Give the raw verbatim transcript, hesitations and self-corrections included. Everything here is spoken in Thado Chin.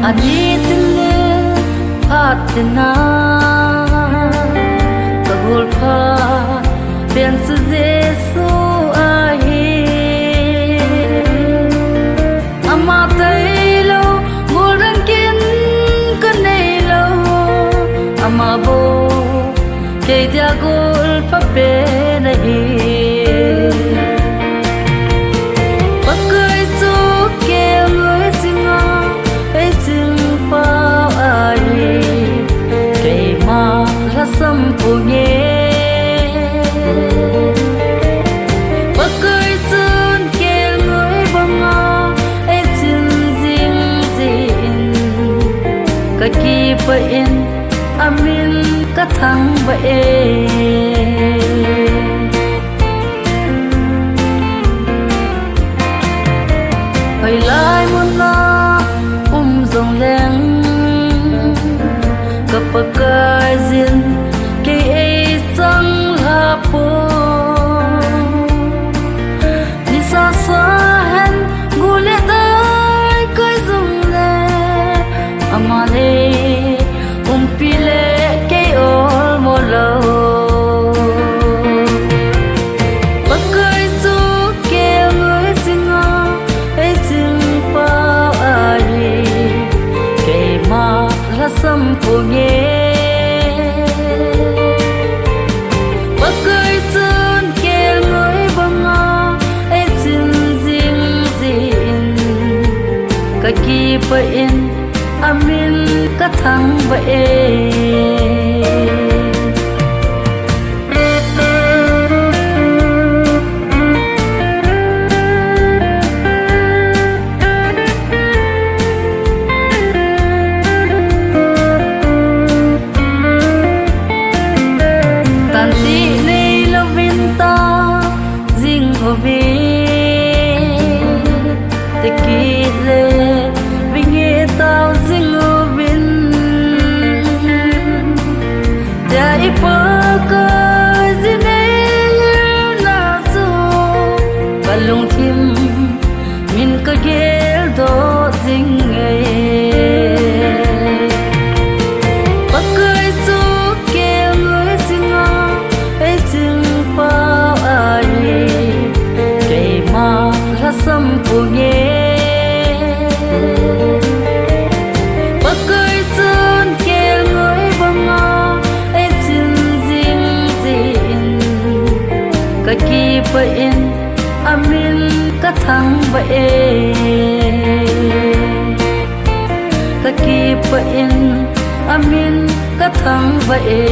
Ani tin le phat tina, ka gol pha pen chu Jesu ahi. Ama tailou, gol dang ken ka neilou, ama bou kei dia gol pha pen ahi. Pakai chu kelngoi chinga ei ching pau ahi, keima lhasam ponge. Pakai chun kelngoi banga ei ching jing jin, ka kipah in amin ka thangvah e. Hoilai muna um jongleng, ka Pakaiyin kei ei chang lha poi. Nisa sa hen, gul le dai kai jongle, ama le umpi le kei olmo lou. Pakai chu kelngoi chinga ei ching pau ahi, keima lhasam ponge. Pakai chun kelngoi banga ei ching jing jin, ka kipah in amin ka thangvah e. Tantih neilouvin ta jing uve, tekit le vinge tao jing uvin. Tia i Pakaiyin ei hilna chu ka lungthim min ka geldoh jing e. Pakai chu kelngoi chinga ei ching pau ahi, keima lhasam ponge. Pakai chun kelngoi banga ei ching jing jin, ka kipah in amin ka thangvah e. Ka kipah in amin ka thangvah e.